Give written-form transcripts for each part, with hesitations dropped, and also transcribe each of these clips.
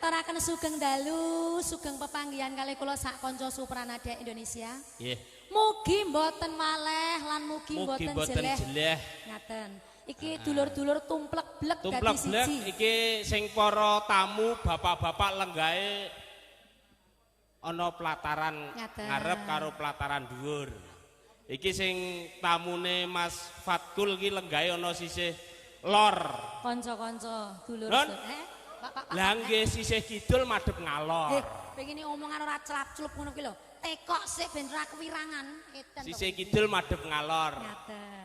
Aturaken sugeng dalu, sugeng pepanggihan kali kula sak kanca Supranada Indonesia. Nggih. Mugi mboten waleh lan mugi mboten jeleh. Ngaten. Iki dulur-dulur tumplek blek dadi siji. Iki sing para tamu bapak-bapak lenggahe ana pelataran ngarep karo pelataran dhuwur. Iki sing tamune Mas Fatkul iki lenggahe ana sisih lor. Kanca-kanca dulur. Pak. Lah nggih sisih kidul madhep ngalor. Nggih, pengen omongan ora celap-celup ngono ki lho. Tekok sik ben ora kewirangan. Edan. Sisih kidul madhep ngalor.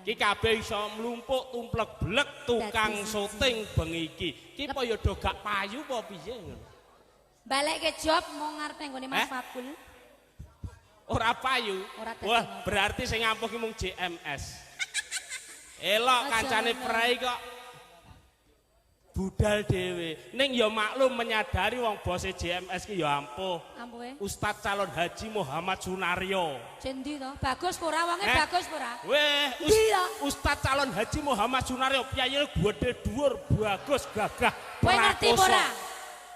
Iki kabeh iso mlumpuk tumplek blek tukang syuting bengi iki. Iki apa ya do gak payu apa piye ngono. Balekke job mung ngarep nggone Mas Fatkul. Ora payu. Wah, berarti sing ngampuh ki mung JMS. Elok kancane prei kok budal dhewe. Ning ya maklum menyadari wong bose JMS ki ya ampuh. Ampuhe. Ustadz calon haji Muhammad Sunaryo. Cendi to? Bagus ora wonge bagus ora? Weh, Ustadz calon haji Muhammad Sunaryo piyayi gedhe dhuwur, bagus gagah. Kowe ngerti ora?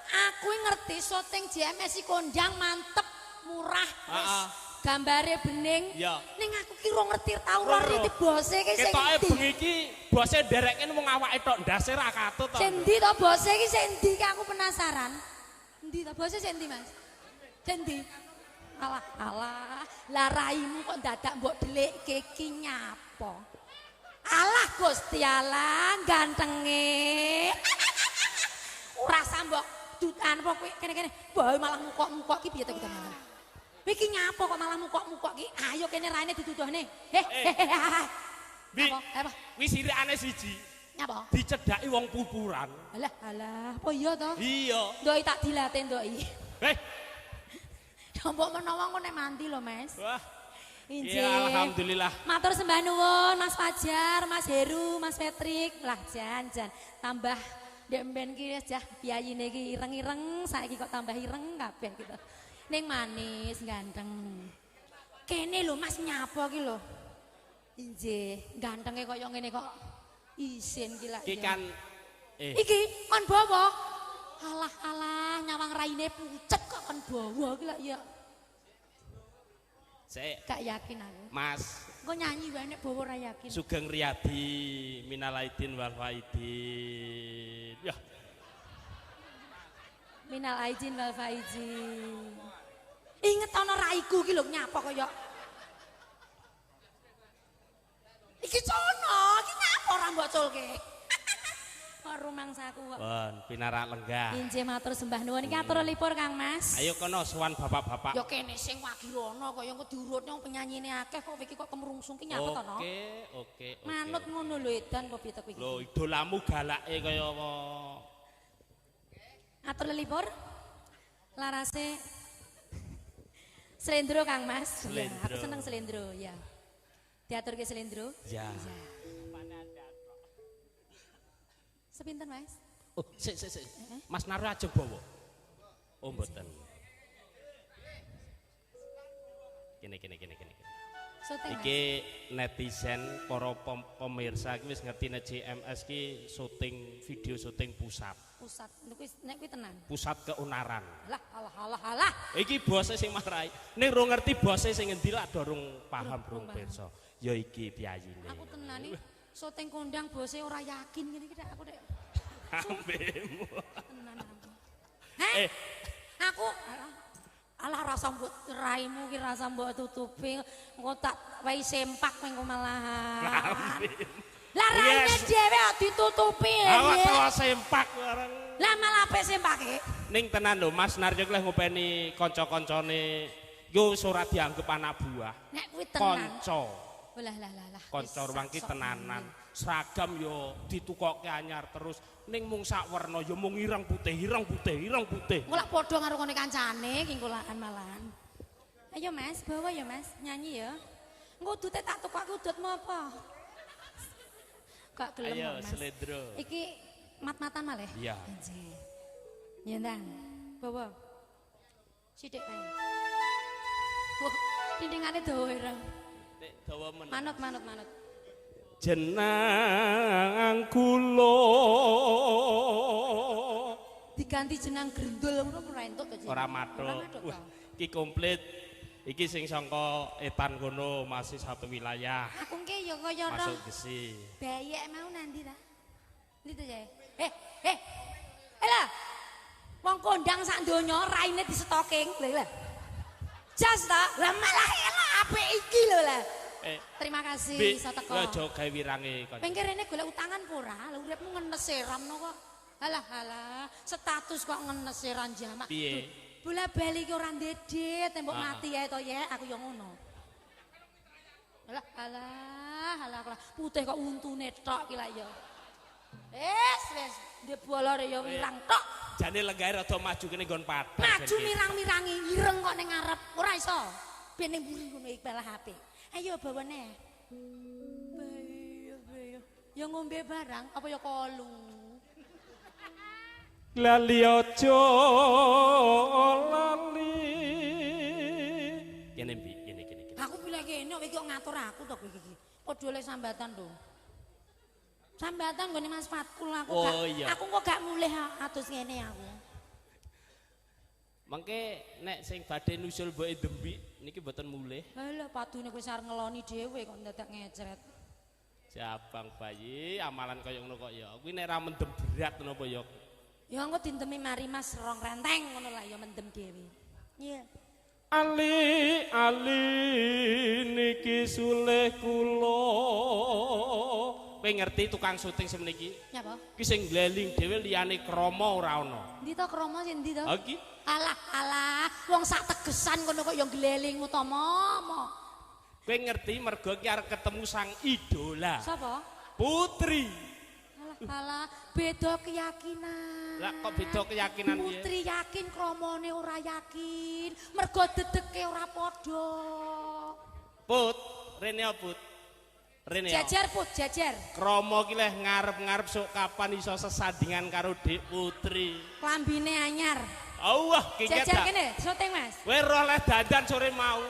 Aku ngerti syuting JMS iki kondang mantep, murah, wis gambare bening. Ning aku ki ora ngerti tau ora ngerti bose ki sing ketoke bengi iki bose nderekke mung awake tok ndase ra katut to. Sing ndi to bose ki sing ndi ki aku penasaran. Endi to bose sing ndi Mas? Sing ndi? Alah alah, lah raimu kok dadak mbok dhelikke ki nyapa? Alah Gusti Allah gantenge. Ora sambok dutan apa kowe kene-kene. Wah malah mukok-mukok ki piye to kita mangan. Iki nyapa kok malah mukok-mukok ki? Ayo kene raine dituduhne. Heh. Apa? Wis sirikane siji. Nyapa? Dicedhaki wong pupuran. Alah, alah, apa iya to? Iya. Ndoki tak dilate ndoki. Heh. Mbok menawa engko nek mandi lho, Mas. Wah. Injih. Ya, alhamdulillah. Matur sembah nuwun Mas Fajar, Mas Heru, Mas Patrick. Lah jan-jan tambah ndek mben ki wis jah piyayine iki ireng-ireng, saiki kok tambah ireng kabeh gitu. Ning manis ganteng. Kene lho Mas nyapa ki lho. Injih, gantenge kaya ngene kok isin ki lak. Iki kan iki kon bawa. Alah alah nyawang raine pucet kok kon bawa ki lak ya. Sik. Gak yakin aku. Mas. Engko nyanyi wae nek bawa ora yakin. Sugeng Riyadi minal aidin wal faidin. Ya. Minal aidin wal faizin. Inget ana raiku ki lho nyapa kaya iki cono, iki nyapa ora mbok culke. Kok rumangsaku kok. Pun pinarak lenggah. Injih matur sembah nuwun iki atur lipur Kang Mas. Ayo kono sowan bapak-bapak. Ya kene sing wagirono kaya engko diurutne wong penyanyine akeh kok iki kok kemrungsung ki nyapa to no. Oke, oke. Manut ngono lho edan apa piye to kowe iki. Lho idolamu galake kaya apa? Atur lelipur larase slendro Kang Mas. Slendro. Ya, aku seneng slendro ya. Diaturke slendro. Ya. Sepinten Mas? Oh, sik sik sik. Mas Naru ajeng bawa. Oh, mboten. Kene kene kene kene. Iki netizen para pemirsa iki wis ngerti nek JMS ki syuting video syuting pusat. Pusat nek kuwi tenan. Pusat keonaran. Alah alah alah alah. Iki bose sing marai. Ning rung ngerti bose sing ngendi lak durung paham durung pirsa. Ya iki piyayine. Aku tenan iki syuting kondang bose ora yakin ngene iki aku dek. Ambemu. Tenan aku. Heh. Aku alah rasa mbok raimu ki rasa mbok tutupi engko tak wehi sempak mengko malahan. Lah raine dhewe kok ditutupi. Awak tawa sempak bareng. Lah malah apik sempake. Ning tenan lho Mas Naryo ki leh ngopeni kanca-kancane yo wis ora dianggep anak buah. Nek kuwi tenan. Kanca. Lah lah lah lah. Kanca ruang ki tenanan. Seragam yo ditukokke anyar terus ning mung sak werna yo mung ireng putih, ireng putih, ireng putih. Engko lak padha karo ngene kancane ki engko malahan. Ayo Mas, bawa ya Mas, nyanyi ya. Engko udute tak tukokke udutmu apa? Gak gelem ayo, Mas. Slendro. Iki mat-matan malih. Iya. Nggih. Ya ndang. Bawa. Sithik kae. Wah, dindingane dawa ireng. Nek dawa men. Manut manut manut. Jenang kula Diganti jenang grendul ngono ora entuk to, Cik? Ora mathuk. Wah, iki komplit. Iki sing saka etan kono masih satu wilayah. Aku ki ya kaya ora. Masuk gesi. Bayek mau nanti ta? Ndi to, Cek? Eh. Lah. Wong kondang sak donya raine distoking. Lha lha. Jas ta? Lah malah elok apik iki lho lah. Terima kasih iso teko. Ya aja gawe wirange kon. Pengke rene golek utangan apa ora? Lah uripmu ngenes seramno kok. Alah alah, status kok ngenes seran jamak. Piye? Bola-bali ki ora ndedit, tembok mati ae to ya, aku ya ngono. Alah alah, alah alah, putih kok untune tok ki lak ya. Wis wis, ndek bolore ya wirang tok. Jane lenggahe rada maju kene nggon padang. Maju mirang-mirangi, ireng kok ning ngarep, ora iso. Ben ning mburi ngono iki balah HP. Ayo bawane. Bayo bayo. Ya ngombe barang apa ya kolu. Lali aja lali. Kene mbi, kene kene kene. Aku pilih kene kok iki kok ngatur aku to kowe iki. Padha le sambatan to. Sambatan nggone Mas Fatkul aku gak. Oh, iya. Aku kok gak mulih atus ngene aku. Mengke nek sing badhe nusul mboke Dembik niki mboten mulih. Halah padune kowe sar ngeloni dhewe kok ndadak ngecret. Jabang bayi amalan kaya ngono kok ya. Kuwi nek ra mendem berat ngono apa ya. Ya engko dintemi mari Mas rong renteng ngono lah ya mendem dhewe. Iya. Ali ali niki sulih kula. Kowe ngerti tukang syuting semene iki? Nyapa? Ki sing gleling dhewe liyane krama ora ana. Endi to krama sing endi to? Ha iki. Alah alah, wong sak tegesan kono kok ya gleling utama. Kowe ngerti mergo ki arep ketemu sang idola. Sapa? Putri. Alah alah, beda keyakinan. Lah kok beda keyakinan piye? Putri yakin kramane ora yakin, mergo dedeke ora padha. Put, rene Put. Rene. Jejer Put, jejer. Krama ki leh ngarep-ngarep sok kapan iso sesandingan karo Dik Putri. Klambine anyar. Allah, ki jejer kene, syuting Mas. Kowe roh leh dandan sore mau.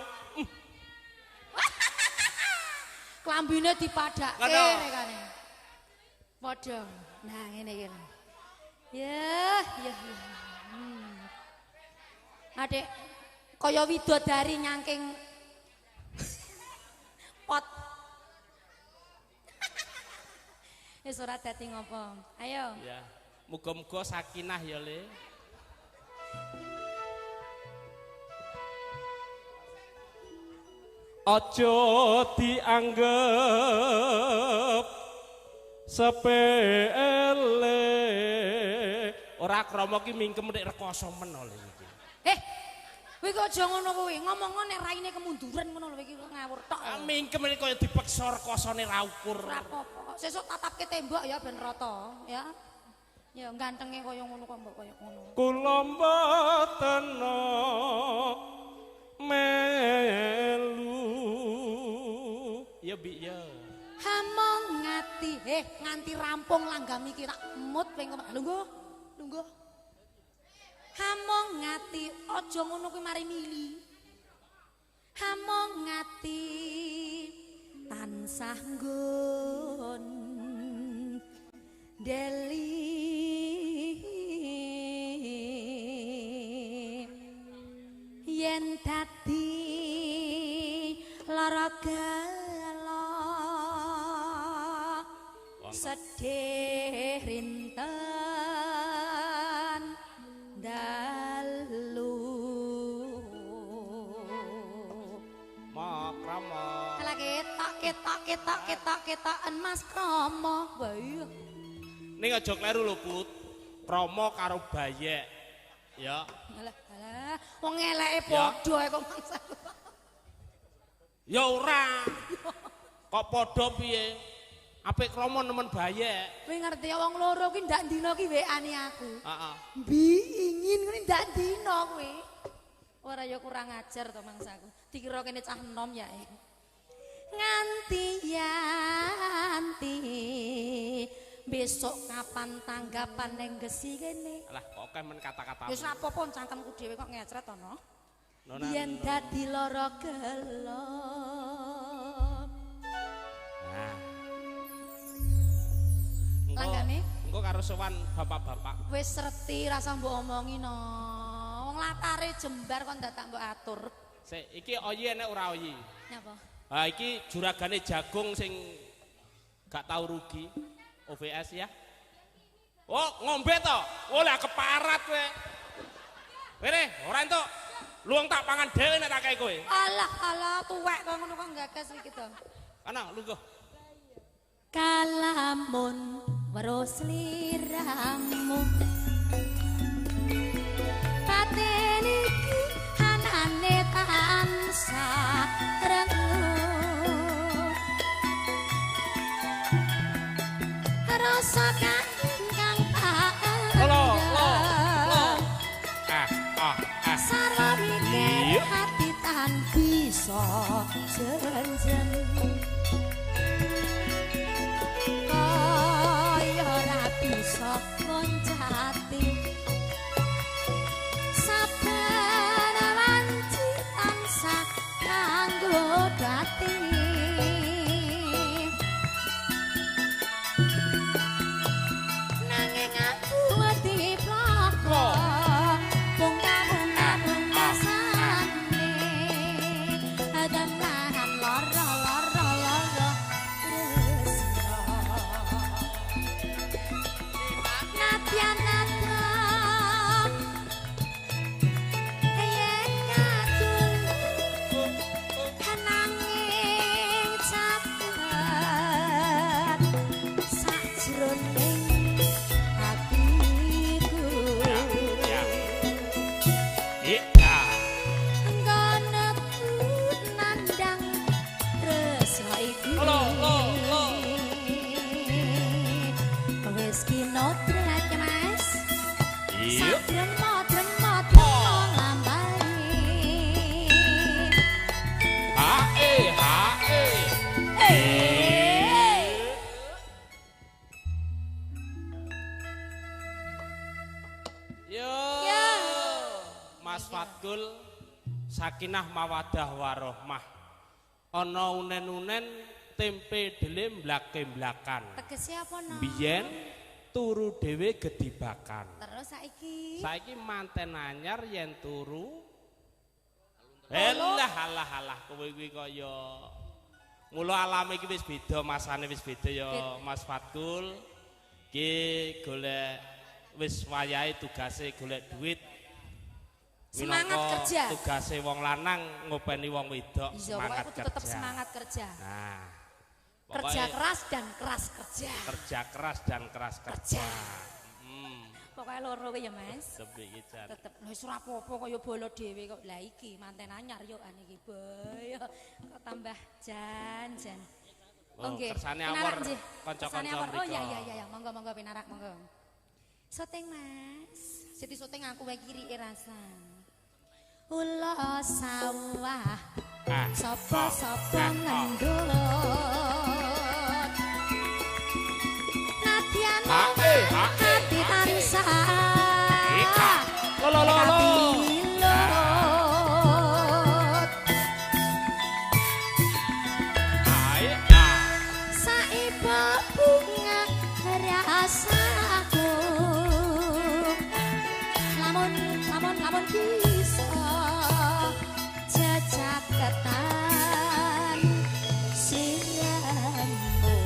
Klambine dipadhake rekane. Padha. Nah, ngene iki. Ya, ya, ya. Adik kaya widodari nyangking pot. Wis ora dadi ngopo. Ayo. Ya. Muga-muga sakinah ya, Le. Aja dianggep sepele. Ora krama ki mingkem nek rekoso men oleh iki. Kowe kok aja ngono kuwi. Ngomong nek raine kemunduran ngono lho iki ngawur tok. Mingkem nek kaya dipeksa rekosone ra ukur. Ora apa-apa. Sesuk tatapke tembok ya ben rata ya. Ya gantenge kaya ngono kok mbok kaya ngono. Kula mboten melu. Ya Bi ya. Hamong ngati, nganti rampung langgam iki tak mut ping lungguh. Lungguh. Hamong ngati, aja ngono kuwi mari mili. Hamong ngati tansah nggon deli. Yen dadi lara gala sedih rinten dalu. Ma krama. Lah ketok ketok ketok ketok ketoken Mas Krama. Wah iya. Ning aja kleru lho Put. Krama karo Bayek. Ya. Alah alah, wong eleke padha kok mangsa. Ya ora. Kok padha piye? Apik krama nemen Bayek. Kowe ngerti ya wong loro kuwi ndak dina ki WA-ne aku. Heeh. Mbi ingin kuwi ndak dina kuwi. Ora ya kurang ajar to mangsaku. Dikira kene cah enom ya. Nganti yanti besok kapan tanggapan ning gesi kene. Lah kok akeh men kata-kata. Wis ora apa-apa cangkemku dhewe kok ngecret ana. Yen dadi lara gelo. Nah. Langgame? Engko karo sowan bapak-bapak. Wis reti rasa mbok omongi no. Wong latare jembar kon dadak mbok atur. Sik, iki oyi enek ora oyi? Nyapa? Ha iki juragane jagung sing gak tau rugi. OVS ya. Oh, ngombe to? Oh, lah keparat kowe. Rene, ora entuk. Luwung tak pangan dhewe nek tak kei kowe. Alah, alah tuwek kok ngono kok gagas iki to. Ana lungguh. Kalamun weruh sliramu. Batin iki anane tansah renguh. Rasa kang tak Lo lo lo. Ah ah ah. Sarwa mikir hati tan bisa jenjen. Kaya ora bisa ngoncati. Saben wanci tansah kanggo dati. Nanging aku wedi ploko mung namung rasane tenanan lara lara lara tresno. Nadyan nada yen kadul nanging caket sajroning atiku. Ya. Iya. Enggon nandang tresno iki. Lo lo lo. Wis kinodrat ya Mas. Iya. Sadremo dremo dremo lambahi. Ha e ha e. Eh. Yo. Ya. Mas Fatkul sakinah mawadah warohmah. Ana unen-unen tempe dele mblake-mblakan. Tegese apa no? Biyen turu dhewe gedibakan. Terus saiki Saiki manten anyar yen turu. Elah alah alah kowe kuwi kaya mula alame iki wis beda, masane wis beda ya Mas Fatkul. Ki golek wis wayahe tugase golek duit. Semangat Minangka kerja. Tugase wong lanang ngopeni wong wedok Iya, semangat pokoknya kudu tetep kerja. semangat kerja. Nah. Kerja Pokoknya keras dan keras kerja. kerja keras dan keras kerja. Kerja. Hmm. Pokoknya loro kuwi ya Mas. Tetep iki jan. Tetep lho wis ora apa-apa kaya bolo dhewe kok. Lah iki manten anyar yo an iki. Boy kok tambah jan jan. Oh, nggih. kersane Pinarak, awor nggih. kanca-kanca Kersane awor. Oh mriko. iya iya iya, monggo monggo pinarak monggo. Syuting Mas. Siti syuting aku wae kirike rasa. Ula sawah Ah, sapa-sapa ah, ah. ngendut. Nadyan Ha, eh, ha, eh, ati ha, eh. tansah Ika. Lo lo lo lo. kapilut. Ae, ah. Saiba bunga rasaku. Lamun lamun lamun bisa jejaketan siramu.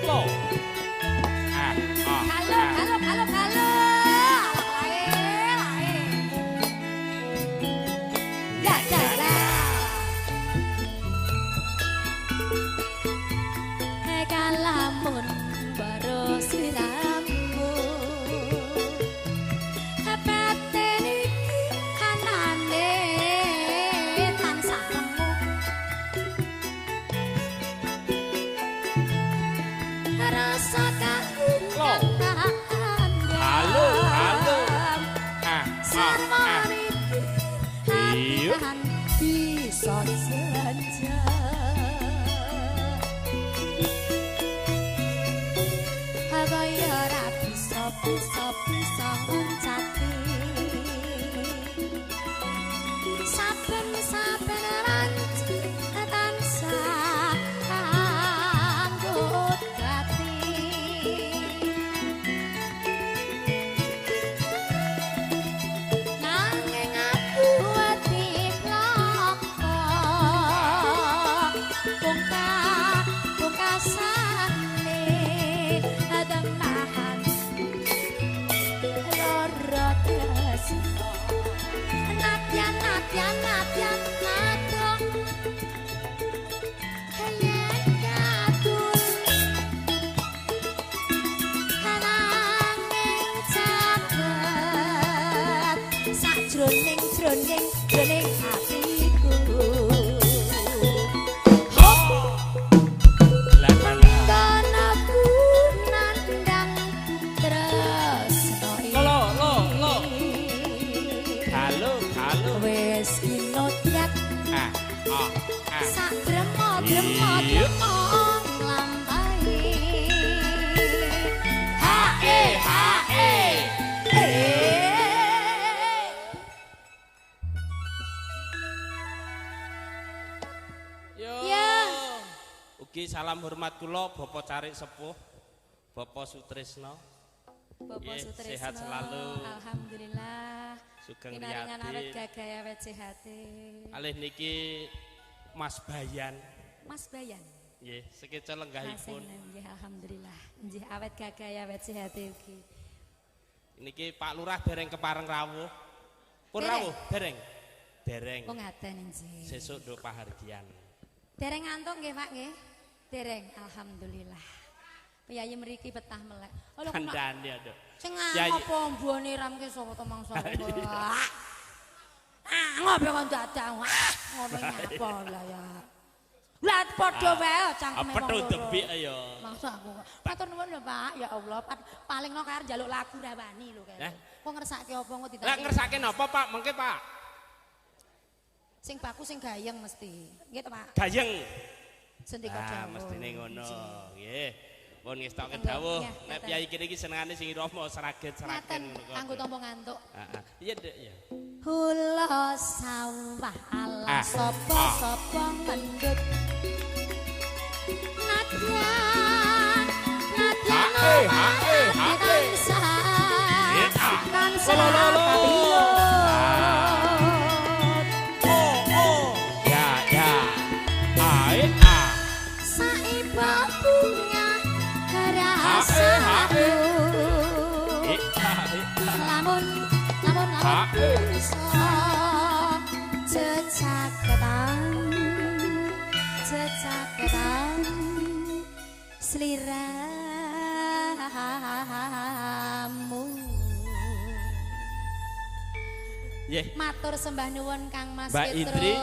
Lo. Ah, ah. Halo, ah. halo, halo, halo. Lae, lae. Ya, ya, ya. Kalamun baru sliramu. Batin iki anane tansah remuk. Rasa Lo. kang Halo, halo. Ah, ah, ah. Sarwa mikir Iya. hati bisa senja. bisa bisa nguncati saben-saben ranci tansah kanggo dadi nanging aku wedi bloko pungkasane tenahan lara tresno nadyan nadyan nadyan nadya yen kadul nanging caket sajroning jroning jroning atiku. Lah lah. Kono nandang tresno Lo lo lo. Halo halo. Wis kinodyak Ah ah ah. sak dremo dremo Iya. dremo nglampahi Ha e ha e. Eh. Yo. Ya. Ugi salam hormat kula Bapak Carik Sepuh, Bapak Sutrisno, Bapak Nggih, Sutrisno, sehat selalu. Alhamdulillah. Sugeng Pinaringan awet Riyadi. gagah awet sehate. Alih niki Mas Bayan. Mas Bayan. Nggih, sekeca lenggahipun. Nggih, alhamdulillah. Nggih awet gagah awet sehate ugi. Niki Pak Lurah dereng kepareng rawuh. Pun Dereng. rawuh, dereng. Dereng. Oh ngaten nggih. Sesuk nduk pahargyan. Dereng ngantuk nggih Pak nggih. Dereng, alhamdulillah. Piyayi mriki betah melek. Oh lho kok Kandhane ya, Nduk. sing Yayi. apa mbone ramke sapa to mangsa. Ah, ngopo kon dadak. Ah, ngono nyapa lah ya. Lah padha wae cangkeme Apa wong to loro. debik ya. Mangsa aku. Matur nuwun lho Pak, ya Allah. Paling no kae njaluk lagu rawani lho kae. Lah? Kok ngersake apa engko Lah ditake. ngersake napa Pak? Mengke Pak. Sing baku sing gayeng mesti. Nggih to Pak. Gayeng. Sendika Ah, dawuh. mestine ngono. Nggih. Pun ngestokke dawuh. Iya, Nek ngaten. piyayi kene iki senengane sing irama sraget-sragen Ngaten ngono kok. kanggo tampa ngantuk. Heeh. Iya, Dek, ya. Hula sawah ala Ah, sapa ah. sapa mendut. Nadyan nadyan Ha, eh, ha, eh, ha, eh. tansah Iya, ah. tansah Lo, lo, lo. kapilot. Oh, oh. Ya, ya. A, e, a. Saiba punya Ha, eh, ha, eh. rasaku. E, a, e, a. Lamun lamun Ha, lamun eh. bisa jecaketan jecaketan sliramu. Nggih. Matur sembah nuwun Kang Mas Mbak Petro. Indri.